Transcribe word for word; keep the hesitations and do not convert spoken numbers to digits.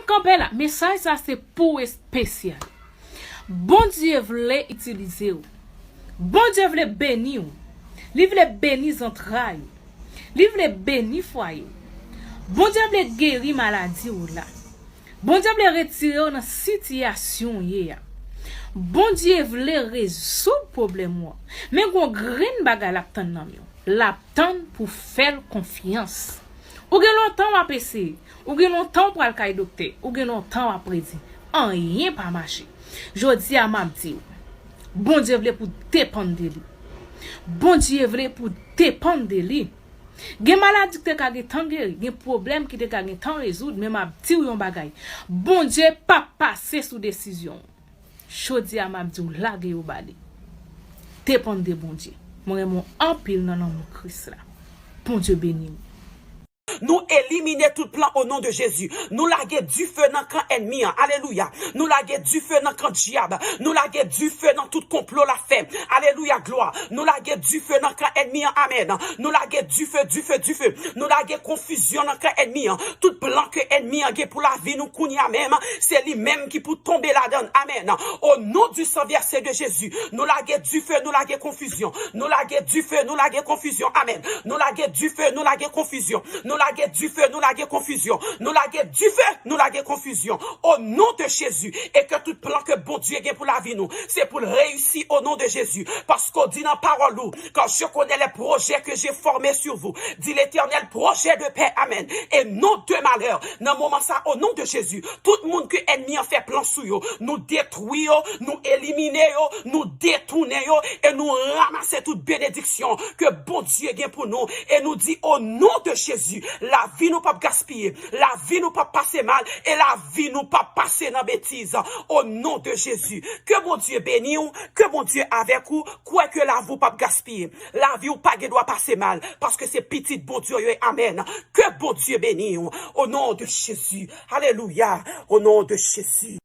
Kanpe la, mesaj sa se pou espesyal. Bondye vle itilize w. Bondye vle beni w. Li vle beni zantray ou. Li vle beni fwaye w. Bondye vle geri maladi w la. Bondye vle retire w nan sitiyasyon w ye a. Bondye vle rezoud pwoblèm ou an. Men gon grenn bagay l ap tann nan men w. L ap tann pou fè l konfyans. Ou gen lontan w ap eseye. Ou gen lontan w pral kay doktè. Ou gen lontan w ap predi. Anyen pa mache. Jodi a m ap di w, Bondye vle pou depann de li. Bondye vle pou depann de li. Gen maladi ki te ka gen tan geri, gen pwoblèm ki te ka gen tan rezoud, men m ap di w yon bagay. Bondye p ap pase sou desizyon w. Jodi a m ap di w lage yo ba li. Depann de Bondye. Mwen renmen w anpil nan lanmou Kris la. Bondye beni w. Nou elimine tout plan o non de Jezi. Nou lage dife nan kan ènmi an. Alelouya. Nou lage dife nan kan dyab. Nou lage dife nan tout konplo l ap fè. Alelouya, glwa. Nou lage dife nan kan ènmi an. Amèn. Nou lage dife, dife, dife. Nou lage konfizyon nan kan ènmi an. Tout plan ke ènmi an gen pou lavi nou kounye a menm, se li menm ki pou tonbe ladan l. Amèn. O non du sang versé de Jésus, nou lage dife, nou lage konfizyon. Nou lage dife, nou lage konfizyon. Amèn. Nou lage dife, nou lage konfizyon. Nou lage dife, nou lage konfizyon. Nou lage dife, nou lage konfizyon. O non de Jezi. E ke tout plan ke Bondye gen pou lavi nou, se pou l reyisi o non de Jezi. Paske w di nan pawòl ou, car je connais les projets que j'ai formés sur vous, dit l'Éternel, projets de paix, amèn, et non de malheur. Nan moman sa, o non de Jezi, tout moun ke ènmi an fè plan sou yo, nou detwi yo, nou elimine yo, nou detounen yo, e nou ranmase tout benediksyon ke Bondye gen pou nou. E nou di, o non de Jezi, lavi nou p ap gaspiye, lavi nou p ap pase mal, e lavi nou p ap pase nan betiz. O non de Jezi, ke Bondye beni w, ke Bondye avèk ou, kwè ke lavi w p ap gaspiye. Lavi w pa gen dwa pase mal, paske se pitit Bondye w ye. Amèn. Ke Bondye beni w. O non de Jezi. Alelouya. O non de Jezi.